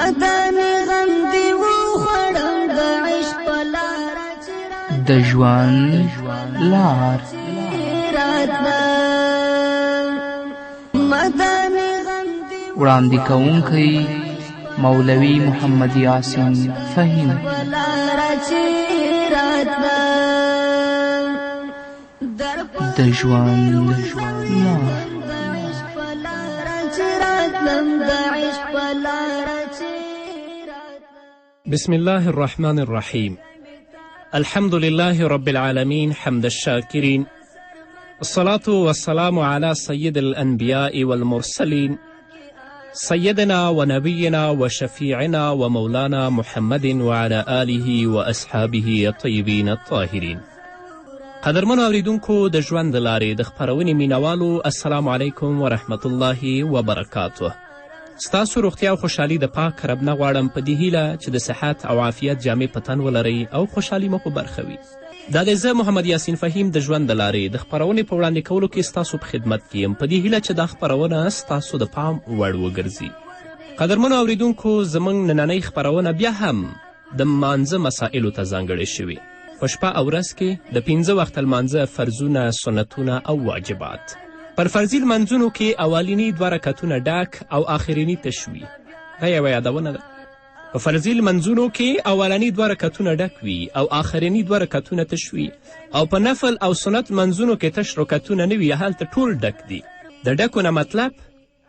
مدني غم دې وخوړم د عشق په لاره د ژوند لار. مدني غم دې وړاندې کوونکی مولوي محمد یاسین فهیم. په لاره چې راتله در د ژوند لار. د عشق په لاره چې راتلم د عشق په لاره چې راتلم. بسم الله الرحمن الرحيم. الحمد لله رب العالمين، حمد الشاكرين، الصلاة والسلام على سيد الأنبياء والمرسلين، سيدنا ونبينا وشفيعنا ومولانا محمد وعلى آله وأصحابه الطيبين الطاهرين. قدرمنو اوریدونکو، د ژوند د لارې د خپرونې مینوالو، السلام علیکم ورحمت الله وبرکاته. ستاسو روغتیا او خوشحالي د پاک رب نه غواړم، په دې هیله چې د صحت او عافیت جامې په تن ولرئ او خوشحالي مو په برخه وي. دا دی زه محمد یاسین فهیم د ژوند د لارې د خپرونې په وړاندې کولو کې ستاسو په خدمت کې یم، په دې هیله چې دا خپرونه ستاسو د پام وړ وګرځي. قدرمنو اوریدونکو، زموږ نننۍ خپرونه بیا هم د لمانځه مسایلو ته ځانګړې شوې. په شپه او ورځ کې د 5 وخته لمانځه فرضونه، سنتونه او واجبات. پر فرضي لمانځونو کې اولیني 2 رکعتونه ډک او آخریني تش وي. دا یوه یادونه ده. په فرضي لمانځونو کې اولني 2 رکعتونه ډک وي او آخریني 2 رکعتونه تش وي، او په نفل او سنت لمانځونو کې تش رکعتونه نه وي، هلته ټول ډک دي. د ډکو نه مطلب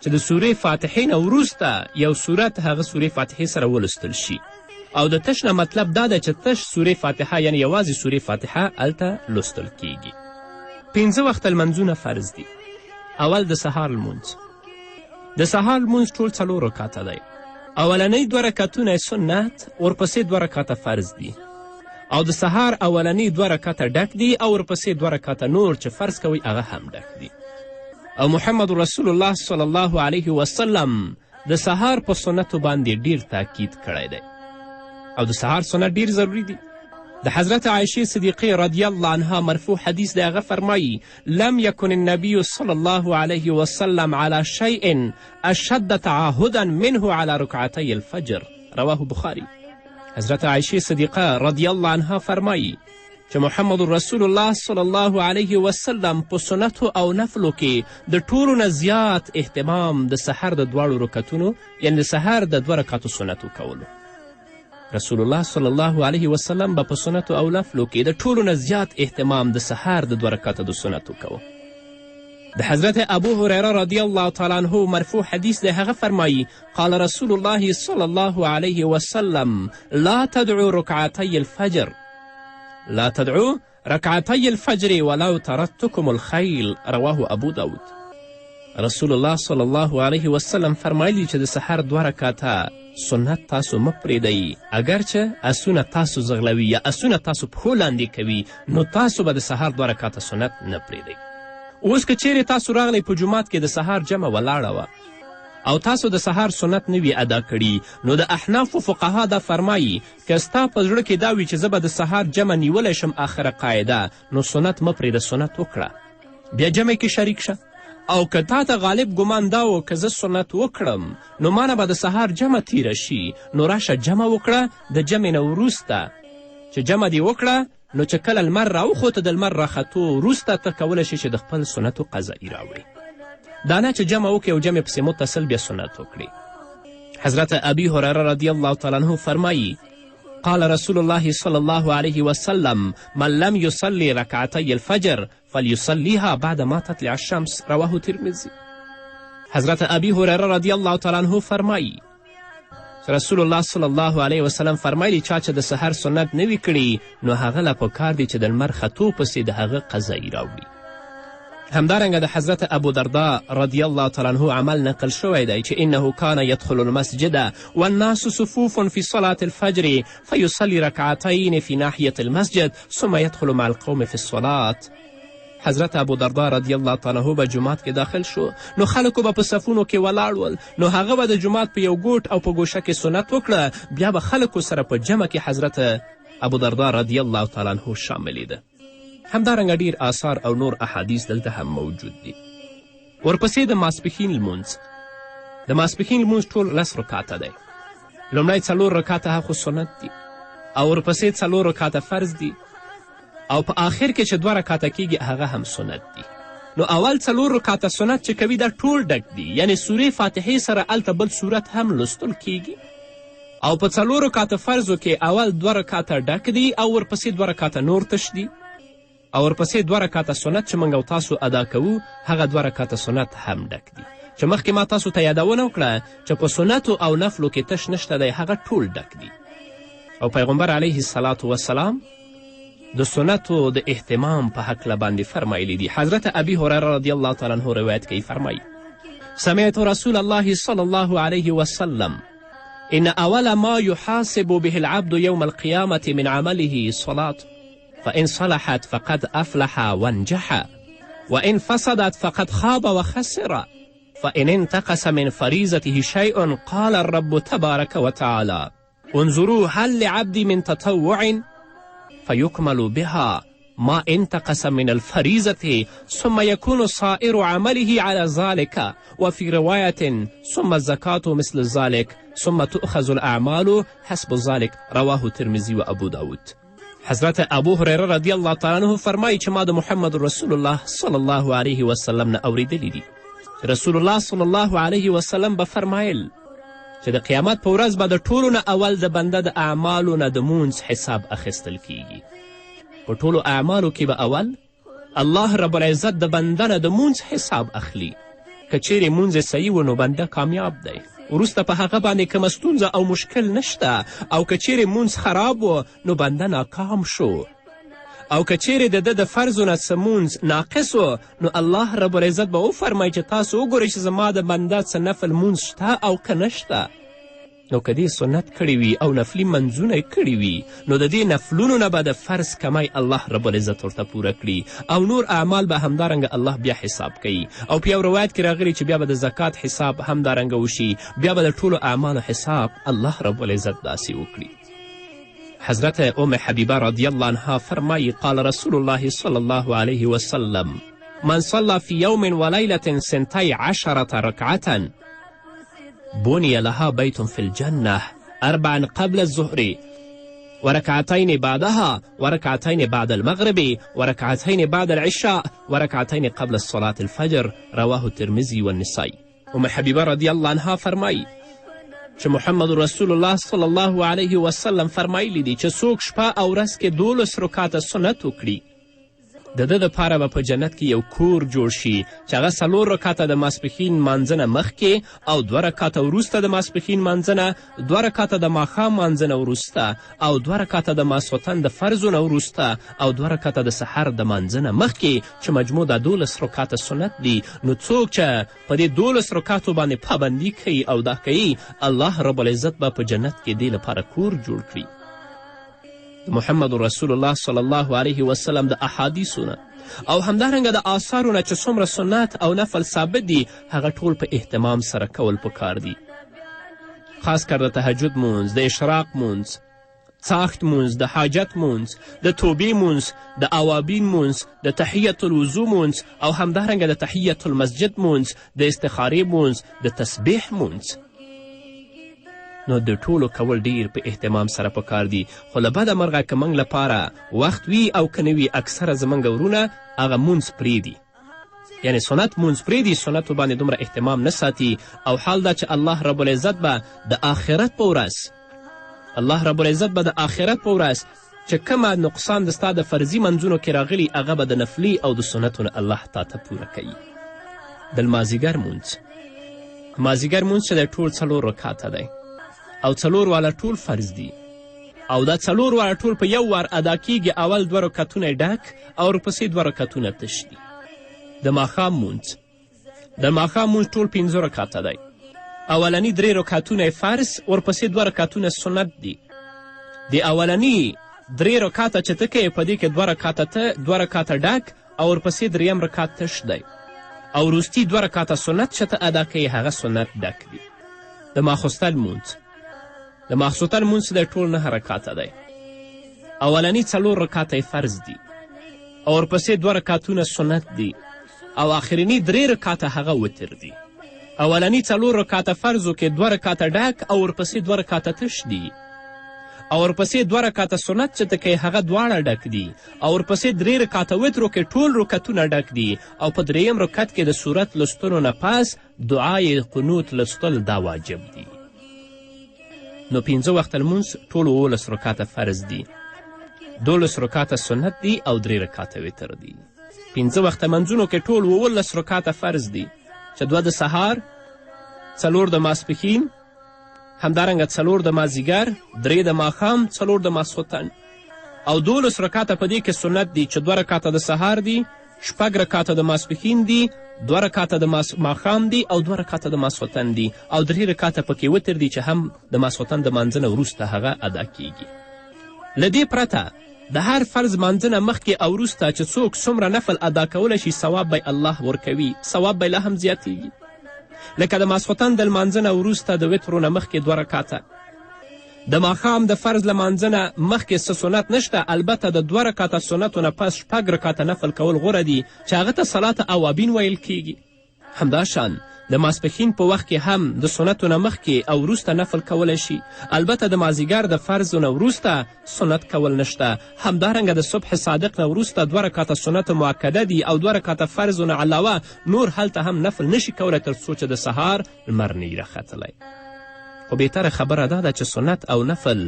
چې د سورې فاتحې نه وروسته یو سورت هغه سورې فاتحې سره ولوستل شي، او د تش نه مطلب دا دی چې تش سورې فاتحه، یعنی یوازې سورې فاتحه هلته لوستل کیږي. 5 وخته لمانځونه فرض دي. اول د سهار لمونځ. د سهار لمونځ ټول 4 رکعته دی. اولنۍ 2 رکعتونه یې سنت، ورپسې 2 رکعته فرض دي، او د سهار اولنۍ 2 رکعته ډک دي او ورپسې 2 رکعته نور چې فرض کوئ هغه هم ډک دي. او محمد رسول الله صلی الله علیه وسلم د سهار په سنتو باندې ډیر تاکید کړی دی، او د سهار سنت ډیر ضروري دي. د حضرت عایشې صدیقې رضی الله عنها مرفوع حدیث دی، هغه فرمایي: لم یکن النبی صلی الله علیه وسلم علی شیء اشد تعهدا منه علی رکعتی الفجر. رواه بخاری. حضرت عایشې صدیقه رضی الله عنها فرمایي چې محمد رسول الله صلی الله علیه وسلم په سنتو او نفلو کې د ټولو نه زیات اهتمام د سحر د دواړو رکعتونو، یعنی د سحر د 2 رکعتو سنتو کولو. رسول الله صلی الله علیه وسلم به په سنتو او نفلو کې د ټولو نه زیات اهتمام د سحر د 2 رکعتو د سنتو کوو. د حضرت ابو هریره رضی الله تعالی عنه مرفوع حدیث دی، هغه فرمایي: قال رسول الله صلی الله علیه وسلم لا تدعو رکعتی الفجر، لا تدعو رکعتی الفجر ولو ترکتکم الخیل. رواه ابو داود. رسول الله صلی الله علیه وسلم فرمایلي چې د سحر 2 رکعته سنت تاسو مه پرېږدئ، اګر چې اسونه تاسو ځغلوي یا اسونه تاسو پښو لاندې کوي، نو تاسو به د سهار 2 رکعته سنت نه پرېږدئ. اوس که چیرې تاسو راغلئ په جومات کې د سهار جمع ولاړه وه او تاسو د سهار سنت نه وي ادا کړي، نو د احنافو فقها دا فرمایي که ستا په زړه کې دا وي چې زه به د سهار جمع نیولی شم آخره قاعده، نو سنت مه پرېږده، سنت وکړه، بیا جمع کې شریک شه. او که تا ته غالب ګمان دا و که زه سنت وکړم نو ما نه به د سهار جمع تیره شي، نو راشه جمع وکړه. د جمع نه وروسته چې جمع دې وکړه، نو چې کله لمر راوخوته، د لمر راختو وروسته ته کولی شې چې د خپل سنتو قضایي راوړې. دا نه چې جمع وکړې او جمع پسې متصل بیا سنت وکړې. حضرت ابي هریره رضی الله تعالی عنه فرمایي: قال رسول الله صلی الله علیه وسلم من لم یصلی رکعتی الفجر فلیصلیها بعد ما تطلع الشمس. رواه ترمذی. حضرت ابي هریره رضی الله تعالی عنه فرمایي رسول الله صلی الله علیه وسلم فرمایلي چا چې د سحر سنت نه وي کړي نو هغه له پکار دي چې د لمر ختو پسې د هغه قضایي راوړي. همدارنګه د حضرت ابو دردا رضی الله تعالی عنه عمل نقل شوی دی چې انه کان یدخل المسجد والناس صفوف فی صلاة الفجر فیصلی رکعتین فی ناحیة المسجد ثم یدخل مع القوم فی الصلاة. حضرت ابو دردا رضی الله تعالی عنه به جومات کې داخل شو، نو خلکو به په صفونو کې ولاړ ول، نو هغه به د جومات په یو ګوټ او په ګوشه کې سنت وکړه، بیا به خلکو سره په جمع کې حضرت ابو دردا رضی الله تعالی عنه شاملېده. همدارنګه ډیر آثار او نور احادیث دلته هم موجود دي. ورپسې د ماسپښین لمونځ. د ماسپښین لمونځ ټول 10 رکعته دی. لومړی څلور رکاته هغه خو سنت دي او ورپسې څلور رکاته فرض دي او په آخر کې چې دوه رکاته کیږي هغه هم سنت دي. نو اول څلور رکاته سنت چې کوي دا ټول ډک دي، یعنې سورې فاتحې سره هلته بل سورت هم لوستل کیږي. او په څلور رکاته فرضو کې اول دوه رکاته ډک دي او ورپسې دوه رکاته نور تش دي او ورپسې دوه رکاته سنت چې موږ او تاسو ادا کوو هغه دوه رکاته سنت هم ډک دي. چې مخکې ما تاسو ته یادونه وکړه چې په سنتو او نفلو کې تش نشته دی، هغه ټول ډک دي. او پیغمبر علیه الصلاة وسلام د سنتو د اهتمام په هکله باندې فرمایلی دي. حضرت ابي هریره رضی الله تعالی عنه روایت کوي، فرمایي: سمعت رسول الله صلی الله علیه وسلم إن أول ما يحاسب به العبد يوم القيامة من عمله صلاة، فإن صلحت فقد أفلح وانجح، وإن فسدت فقد خاب وخسر، فإن انتقص من فريضته شيء قال الرب تبارك وتعالى انظروا هل لعبدي من تطوع فيكمل بها ما انتقص من الفريضة ثم يكون صائر عمله على ذلك، وفي رواية ثم الزكاة مثل ذلك ثم تؤخذ الأعمال حسب ذلك. رواه الترمذي وأبو داود. حضرت ابو هریره رضی الله تعالی عنه فرمایي چې ما د محمد رسول الله صلی الله علیه وسلم نه اوریدلي دي چې رسول الله صلی الله علیه وسلم به فرمایل چې د قیامت په ورځ به د ټولو نه اول د بنده د اعمالو نه د مونځ حساب اخیستل کیږي. په ټولو اعمالو کې به اول الله رب العزت د بنده نه د مونځ حساب اخلي. که چیرې مونځ یې صحیح و نو بنده کامیاب دی، وروسته په هغه باندې کومه ستونزه او مشکل نشته. او که چیرې مونځ خراب و نو بنده ناکام شو. او که چیرې د ده د فرضو نه څه مونځ ناقص و نو الله رب العزت به وفرمایي چې تاسو وګورئ چې زما د بنده څه نفل مونځ شته او که نشته. نو که دې سنت کړی وي او نفلي منځونه یې کړي وي نو د دې نفلونو نه به د فرض کمی الله رب العزت ورته پوره کړي او نور اعمال به همدارنګه الله بیا حساب کوي. او په یو روایت کې راغلي چې بیا به د زکات حساب همدارنګه وشي، بیا به د ټولو اعمالو حساب الله رب العزت داسې وکړي. حضرت ام حبیبه رضی الله عنها فرمایي: قال رسول الله صلی الله علیه وسلم من صلى في يوم وليلة 12 ركعة بني لها بيت في الجنة، 4 قبل الظهر وركعتين بعدها وركعتين بعد المغرب وركعتين بعد العشاء وركعتين قبل الصلاة الفجر. رواه الترمذي والنسائي. ام حبیبه رضی الله عنها فرمایي چې محمد رسول الله صلی الله علیه وسلم فرمایلی دي چې څوک شپه او ورځ کې 12 رکاته سنت وکړي د ده دپاره به په جنت کې یو کور جوړ شي چې هغه 4 رکاته د ماسپښین مانځه نه مخکې او 2 رکاته وروسته د ماسپښین مانځه نه، 2 رکاته د ماښام مانځه نه وروسته او 2 رکاته د ماسخوتن د فرضو نه وروسته او 2 رکاته د سحر د مانځه نه مخکې، چې مجموع دا 12 رکاته سنت دي. نو څوک چې په دې 12 رکاتو باندې پابندي کوي او دا کوي، الله رب العزت به په جنت کې دې لپاره کور جوړ کړي. محمد رسول الله صلی الله علیه وسلم د احادیثو نه او همدارنګه د آثارو نه چې څومره سنت او نفل ثابت دي هغه ټول په اهتمام سره کول پکار دي. خاص کر د تهجد مونځ، د اشراق مونځ، څاښت مونځ، د حاجت مونځ، د توبې مونځ، د اوابین مونځ، د تحیت الوضو مونځ او همدارنګه د تحیت المسجد مونځ، د استخارې مونځ، د تسبیح مونځ. نو د ټولو کول ډیر په اهتمام سره پکار دي. خو له بده مرغه که موږ لپاره وخت وي او که نه وي، اکثره زموږ ورونه هغه مونځ پرېږدي، یعنې سنت مونځ پرېږدي، سنتو باندې دومره اهتمام نه ساتي. او حال دا چې الله رب العزت به د آخرت په ورځ، الله رب العزت به د آخرت په ورځ چې کومه نقصان د ستا د فرضي منځونو کې راغلي هغه به د نفلي او د سنتو نه الله تا ته پوره کوي. د لمازیګر مونځ، مازیګر مونځ چې دی ټول 4 رکاته دی او 4 والا ټول فرض دي او دا 4 والا ټول په یو وار ادا کیږي. اول 2 رکعتونه ډک او ورپسې 2 رکعتونه تش دي. د ماښام مونځ، د ماښام مونځ ټول 5 رکعته دی. اولني 3 رکعتونه فرض، ورپسې 2 رکعتونه سنت دي. د اولني 3 رکعته چې ته کوې په دې کې 2 رکعته ته 2 رکعته ډک او ورپسې 3 رکعت تش دی او وروستي 2 رکعته سنت چې ته ادا کوې هغه سنت ډک دي. د ماخوستن مونځ، د ماخوستن مونځ چې دی ټول 9 رکعته دی. اولني 4 رکعته یې فرض دي او ورپسې 2 رکعتونه سنت دي او آخریني 3 رکعته هغه وتر دي. اولني څلور رکاته فرضو کې دوه رکاته ډک او ورپسې دوه رکاته تش دي، او ورپسې دوه رکاته سنت چې ته کوې هغه دواړه ډک دي، او ورپسې درې رکاته وترو کې ټول رکتونه ډک دي، او په دریم رکت کې د سورت لوستلو نه پس دعای قنوت لوستل دا واجب دي. نو پنځه وخته لمونځ ټول 17 رکاته فرض دي، 12 رکاته سنت دي او درې رکاته وتر دي. پنځه وخته منځونو کې ټول 17 رکاته فرض دي، چې دوه د سهار، څلور د ماسپښین، همدارنګه څلور د مازیګر، درې د ماښام، څلور د ماسخوتن، او 12 رکاته په دې کې سنت دي، چې دوه رکاته د سهار دي، شپږ رکاته د ماسپښین دي، دوه رکاته د ماښام دي او دوه رکاته د ماسخوتن دي، او درې رکاته پکې وتر دي چې هم د ماسخوتن د مانځه نه وروسته هغه ادا کیږي. له دې پرته د هر فرض مانځه نه مخکې او وروسته چې څوک څومره نفل ادا کولی شي ثواب به الله ورکوي، ثواب به لا هم زیاتیږي. لکه د ماسخوتن د لمانځه نه وروسته د وترو نه مخکې دوه رکاته، د ماښام د فرض لمانځه نه مخکې څه سنت نشته، البته د دوه رکاته سنتو نه پس شپږ رکاته نفل کول غوره دي چې هغه ته صلات اوابین ویل کیږي. همداشان د ماسپښین په وخت کې هم د سنتو نه مخکې او وروسته نفل کولی شي، البته د مازیګر د فرضو نه وروسته سنت کول نشته. همدارنګه د صبح صادق نه وروسته دوه رکاته سنت مؤکده دي او دوه رکاته فرضو نه علاوه نور هلته هم نفل نشي کولی تر څو چې د سهار لمر نه راختلی. خو بهتره خبره دا ده چې سنت او نفل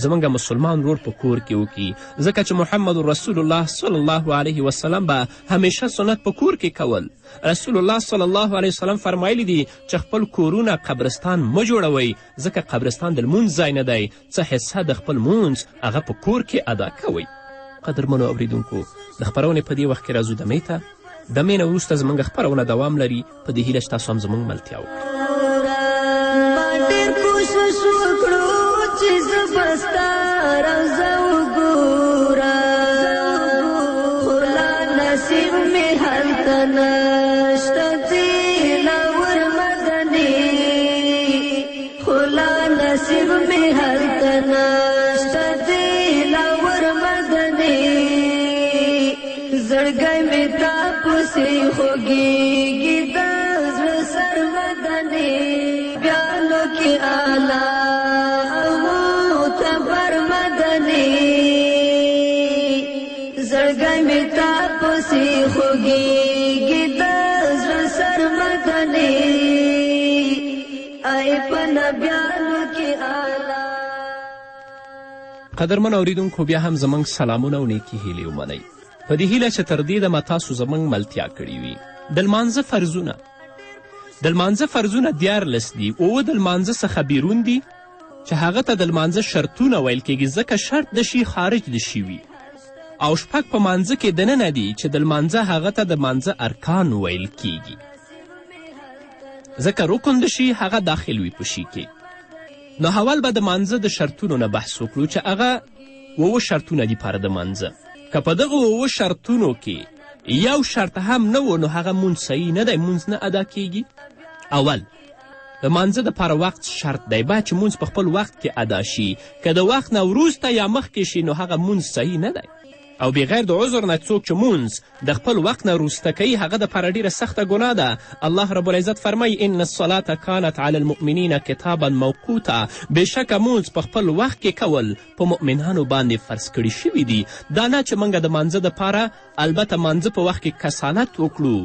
زموږ مسلمان ورور په کور کې وکړي، ځکه چې محمد رسول الله صلی الله علیه وسلم به همیشه سنت په کور کې کول. رسول الله صلی الله علیه وسلم فرمایلی دي چې خپل کورونه قبرستان مه جوړوئ، ځکه قبرستان د لمونځ ځای نه دی، څه حصه د خپل مونځ هغه په کور کې ادا کوئ. قدرمنو اوریدونکو، د خپرونې په دې وخت کې راځو دمې ته. دمې نه وروسته زموږ خپرونه دوام لري، په دې هیله چې تاسو هم زموږ ملتیا وکړئ. ما ډېر کوشش وکړو چې زه به ستا روضه وګورم، خو لا نصیب مې هلته نشته دلاور مدني، خو لا نصیب مې هلته نشته دلاور مدني. زړګی مې تا پسې خوږېږي د زړه سر مدني، بیانو کې اعلی او معتبر مدني. زړګی مې تا پسې خوږېږي د زړه سر مدني، ای په نبیانو کې اعلی. قدرمن اوریدونکو، بیا هم زموږ سلامونه او نیکې هیلې ومنئ، په دې هیله چې تر دې دمه تاسو زموږ ملتیا کړې وي. د لمانځه فرضونه، د لمانځه فرضونه 13 دي. اووه د لمانځه څخه بیرون دي چې هغه ته د لمانځه شرطونه ویل کیږي، ځکه شرط د شي خارج د شي وي، او شپږ په مانځه کې دننه دي چې د لمانځه هغه ته د مانځه ارکان ویل کیږي، ځکه رکن د شي هغه داخل وي په شي کې. نو اول به د مانځه د شرطونو نه بحث وکړو چې هغه اووه شرطونه دي پاره د مانځه. که په دغو اووه شرطونو کې یو شرط هم نه و نو هغه مونځ صحیح نه دی، مونځ نه ادا کیږي. اول، د مانځه دپاره وخت شرط دی، باید چې مونځ په خپل وخت کې ادا شي. که د وخت نه وروسته یا مخکې شي نو هغه مونځ صحیح نه دی، او بغیر د عذر نه څوک چې مونځ د خپل وخت نه وروسته کوي هغه دپاره ډیره سخته ګناه ده. الله رب العزت فرمایي ان الصلاة کانت علی المؤمنین کتابا موقوتا، بېشکه مونځ په خپل وخت کې کول په مؤمنانو باندې فرض کړي شوي دي. دا نه چې موږ د مانځه دپاره البته مانځه په وخت کې کسالت وکړو،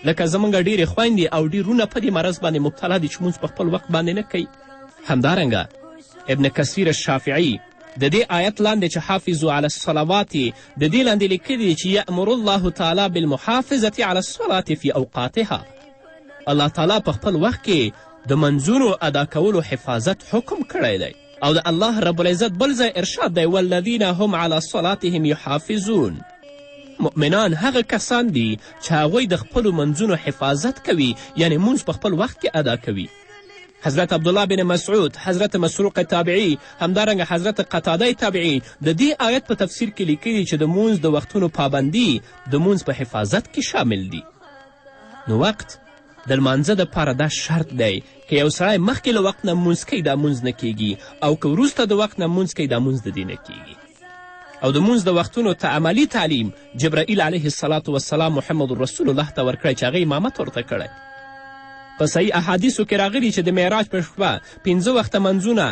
لکه زموږ ډېرې خویندې او ډېر وروڼه په دې مرض باندې مبتلا دي چې مونځ په خپل وخت باندې نه کوي. همدارنګه ابن کثیر الشافعي د دې آیت لاندې چې حافظو علی الصلوات د دې لاندې لیکلي دي چې یأمر الله تعالی بالمحافظة علی الصلاة فی اوقاتها، الله تعالی په خپل وخت کې د منځونو ادا کولو حفاظت حکم کړی دی. او د الله رب العزت بل ځای ارشاد دی والذین هم علی صلاتهم یحافظون، مؤمنان هغه کسان دي چې هغوی د خپلو منځونو حفاظت کوي، یعنی مونځ په خپل وخت کې ادا کوي. حضرت عبدالله بن مسعود، حضرت مسروق تابعي، همدارنګه حضرت قتاده تابعي د دې آیت په تفسیر کې لیکلي چې د مونځ د وختونو پابندي د مونځ په حفاظت کې شامل دي. نو وخت د لمانځه دپاره دا شرط دی که یو سړی مخکې له وخت نه مونځ کوي دا مونځ نه کیږي، او که وروسته د وخت نه مونځ کوي دا مونځ د دې نه کیږي. او د مونځ د وختونو ته عملي تعلیم جبرائیل علیه الصلاة والسلام محمد رسول الله ته ورکړی چې هغه امامت ورته کړی. په صحیح احادیثو کې راغلي چې د معراج په شپه پنځه وخته منځونه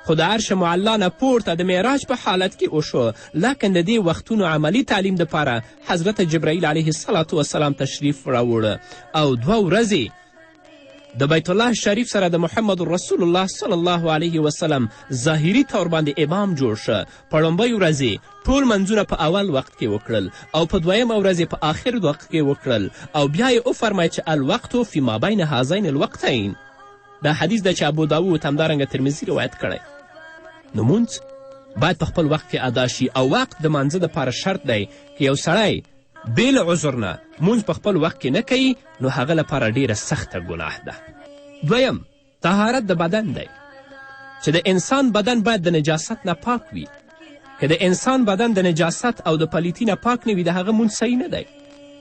خو د عرش معلا نه پورته د معراج په حالت کې وشو، لکن د دې وختونو عملي تعلیم دپاره حضرت جبرائیل علیه الصلاة والسلام تشریف راوړه او دوه ورځې د بیت الله شریف سره د محمد رسول الله صلی الله علیه وسلم ظاهري طور باندې امام جوړ شه. په ړومبۍ ورځ ټول منځونه په اول وخت کې وکړل او په دویمه ورځ په آخر وخت کې وکړل او بیا یې وفرمایل چې الوقت فی ما بین هذین الوقتین. دا حدیث دی چې ابو داود همدارنګه ترمذي روایت کړی. نو مونځ باید په خپل وخت کې ادا شي او وخت د مانځه دپاره شرط دی که یو سړی بې له عذر نه مونځ په خپل وخت کې نه کوي نو هغه لپاره ډیره سخته ګناه ده. دویم طهارت د بدن دی چې د انسان بدن باید د نجاست نه پاک وي. که د انسان بدن د نجاست او د پلیتی نه پاک نه وي د هغه مونځ صحیح نه دی.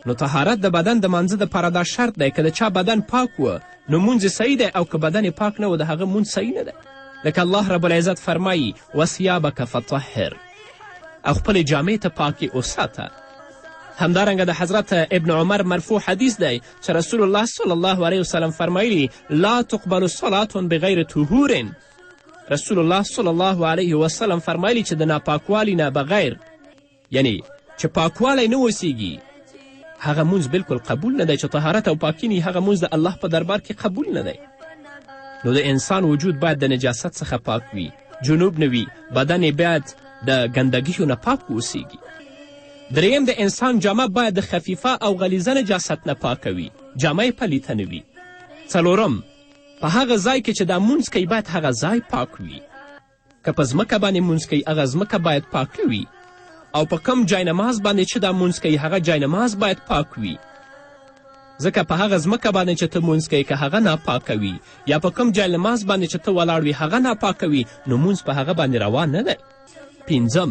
نو طهارت د بدن د مانځه دپاره دا شرط دی که د چا بدن پاک و نو مونځ یې صحیح دی او که بدن یې پاک نه و د هغه مونځ صحیح نه دی. لکه الله رب العزت فرمایي وثیابک فطهر، او خپلې جامې ته پاکې وساته. همدارنګه د حضرت ابن عمر مرفوع حدیث دی چې رسول الله صلی الله علیه وسلم فرمایلي لا تقبل صلاة بغیر طهور. رسول الله صلی الله علیه وسلم فرمایلي چې د ناپاکوالي نه بغیر، یعنی چې پاکوالی نه اوسیږي هغه مونځ بلکل قبول نه دی. چې طهارت او پاکي نه هغه مونځ د الله په دربار کې قبول نه دی. نو د انسان وجود باید د نجاست څخه پاک وي، جنوب نه وي، بدن یې باید د ګندګیو نه پاک اوسیږي. دریم د انسان جامه باید د خفیفه او غلیظه نجاست نه پاکه وي، جامه یې پلیته نه وي. څلورم په هغه ځای کې چې دا مونځ کوي باید هغه ځای پاک وي. که په ځمکه باندې مونځ کوي هغه ځمکه باید پاکه وي او په کوم جای نماز باندې چې دا مونځ کوي هغه جای نماز باید پاک وي، ځکه په هغه ځمکه باندې چې ته مونځ کوې که هغه ناپاکه وي یا په کوم جای نماز باندې چې ته ولاړ وي هغه ناپاکه وي نو مونځ په هغه باندې روا نه دی. پنځم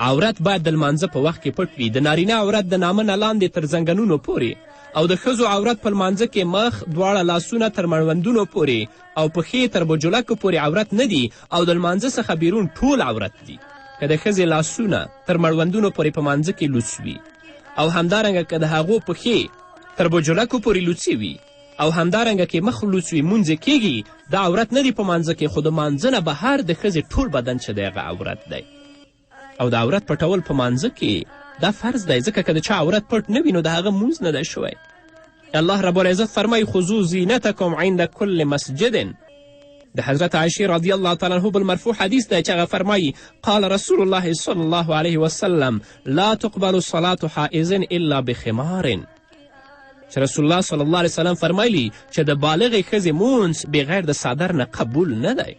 عورت باید د لمانځه په وخت کې پټ وي. د نارینه عورت د نامه نه لاندې تر زنګنونو پورې او د ښځو عورت په لمانځه کې مخ، دواړه لاسونه تر مړوندونو پورې او پښې تر بجولکو پورې عورت نه دي او د لمانځه څخه بیرون ټول عورت دي. که د ښځې لاسونه تر مړوندونو پورې په مانځه کې لوڅ وي او همدارنګه که د هغو پښې تر بجولکو پورې لوڅې وي او همدارنګه که مخ لوڅ وي مونځ یې کیږي، دا عورت نه دی په مانځه کې، خو د مانځه نه بهر د ښځې ټول بدن چې دی هغه عورت دی. او د عورت پټول په مانځه کې دا فرض دی، ځکه که د چا عورت پټ نه وي نو د هغه مونځ نه دی شوی. الله رب العزت فرمایي خذو زینتکم عند کل مسجد. د حضرت عایشې رضی الله تعالی عنه بل مرفوع حدیث دی چې هغه فرمایي قال رسول الله صلی الله علیه وسلم لا تقبل صلاة حائض الا بخمار، چې رسول الله صلی الله علیه وسلم فرمایلی چې د بالغې ښځې مونځ بغیر د څادر نه قبول نه دی،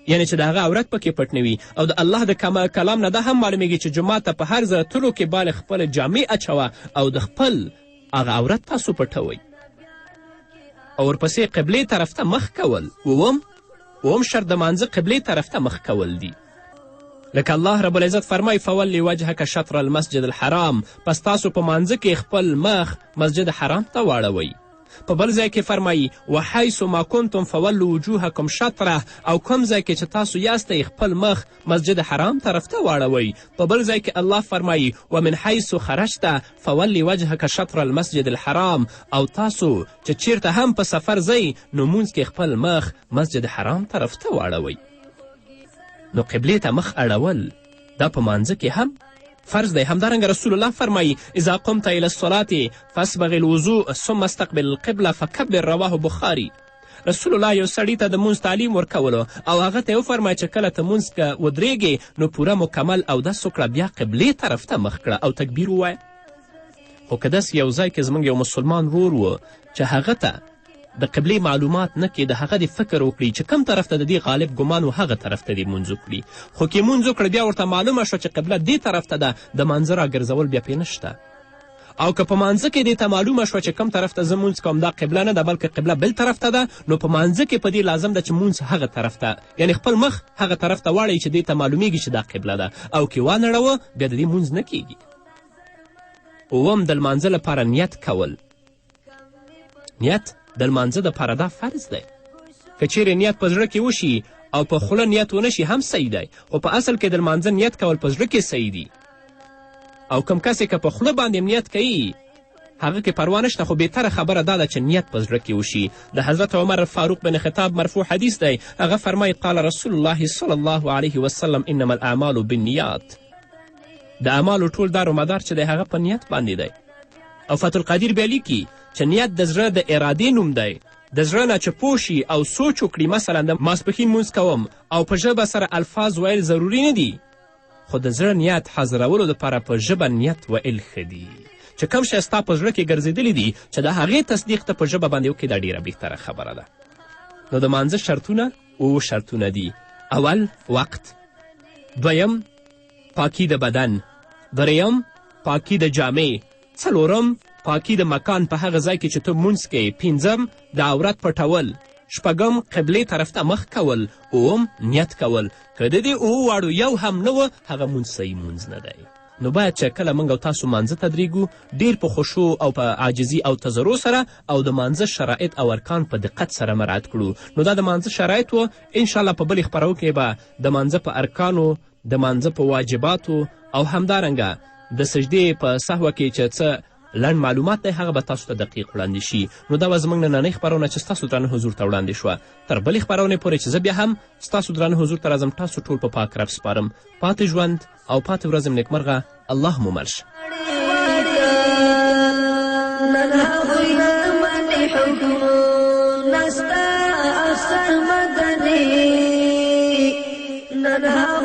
یعنی چې د هغه عورت پکې پټ نه وي. او د الله د کلام نه دا هم معلومیږي چې جومات ته په هر ځای تلو کې باید خپله جامې اچوه او د خپل هغه عورت تاسو پټوئ. او ورپسې قبلې طرف ته مخ کول. اووم شرط د مانځه قبلې طرف ته مخ کول دي. لکه الله رب العزت فرمایي فولي وجهک شطر المسجد الحرام، پس تاسو په مانځه کې خپل مخ مسجد حرام ته واړوئ. په بل ځای کې فرمایي وحیث ما کنتم فولو وجوهکم شطره، او کوم ځای کې چې تاسو یاستئ خپل مخ مسجد حرام طرف ته واړوئ. په بل ځای کې الله فرمایي ومن حیث خرجت فولي وجهک شطر المسجد الحرام، او تاسو چې چیرته هم په سفر ځئ نو مونځ کې خپل مخ مسجد حرام طرف ته واړوئ. نو قبلې ته مخ اړول دا په مانځه کې هم فرض دی. همدارنګه رسول الله فرمایي اذا قمت الى الصلاة فاسبغ الوضوء ثم استقبل القبلة فکبر، رواه بخاري. رسول الله یو سړي ته د مونځ تعلیم ورکولو او هغه ته یې وفرمایه چې کله ته مونځ که ودرېږې نو پوره مکمل اودس وکړه، بیا قبلې طرف ته مخ کړه او تکبیر ووایه. خو که داسې یو ځای کې زموږ یو مسلمان ورور و چې هغه ته د قبلې معلومات نه کېده، هغه دې فکر وکړي چې کوم طرف ته د دې غالب ګمان و هغه طرف ته دې مونځ وکړي. خو که مونځ وکړ بیا ورته معلومه شوه چې قبله دې طرف ته ده، د مانځه راګرځول بیا پرې نشته. او که په مانځه کې دې ته معلومه شوه چې کوم طرف ته زه مونځ کوم دا قبله نه ده بلکې قبله بل طرف ته ده، نو په مانځه کې په دې لازم ده چې مونځ هغه طرف ته، یعنې خپل مخ هغه طرف ته واړوي چې دې ته معلومیږي چې دا قبله ده، او که وانړوه بیا د دې مونځ نه کیږي. اووم د لمانځه لپاره نیت کول. نیت د لمانځه دپاره دا فرض دی. که چیرې نیت په زړه کې وشي او په خوله نیت ونه شي هم صحیح دی، خو په اصل کې د لمانځه نیت کول په زړه کې صحیح دي. او کوم کس که په خوله باندې نیت کوي هغه کې پروا نشته، خو بهتره خبره دا ده چې نیت په زړه کې وشي. د حضرت عمر فاروق بن خطاب مرفوع حدیث دی، هغه فرمایي قال رسول الله صلی الله علیه وسلم انما الاعمال بالنیات. د اعمالو ټول دار و مدار چې دی هغه په نیت باندې دی. او فتح القدیر بیا لیکي چې نیت د زړه د ارادې نوم دی، د زړه نه چې پوه شي او سوچ وکړي. مثلا د ماسپښین لمونځ کوم او په ژبه سره الفاظ ویل ضروري نه دي، خو د زړه نیت حاضرولو دپاره په ژبه نیت ویل ښه دي. چې کوم شی ستا په زړه کې ګرځېدلي دي چې د هغې تصدیق ته په ژبه باندې وکړې، دا ډېره بهتره خبره ده. نو د مانځه شرطونه اووه شرطونه دي. اول وقت، دویم پاکي د بدن، دریم پاکي د جامې، څلورم پاکي د مکان په هغه ځای کې چې ته مونځ کوې، پنځم د عورت پټول، شپږم قبلې طرف ته مخ کول، اووم نیت کول. که د دې اوو واړو یو هم نه و، هغه مونځ صحیح مونځ نه دی. نو باید چې کله موږ او تاسو مانځه ته درېږو ډېر په خشوع او په عاجزي او تضرع سره او د مانځه شرایط او ارکان په دقت سره مراعت کړو. نو دا د مانځه شرایط و. انشاءالله په بلې خپرو کې به د مانځه په ارکانو، د مانځه په واجباتو او همدارنګه د سجدې په سهوه کې چې څه لنډ معلومات دی هغه به تاسو ته دقیق وړاندې شي. نو دا وه زموږ نننۍ خپرونه چې ستاسو درانه حضور ته وړاندې شوه. تر بلې خپرونې پورې چې زه بیا هم ستاسو درانه حضور ته راځم، تاسو ټول په پاک رب سپارم. پاتې ژوند او پاتې ورځ مې نیکمرغه. الله مو مل شه. نن هغوی نه مني حکمونه ستا افسر مدني، نن هغوی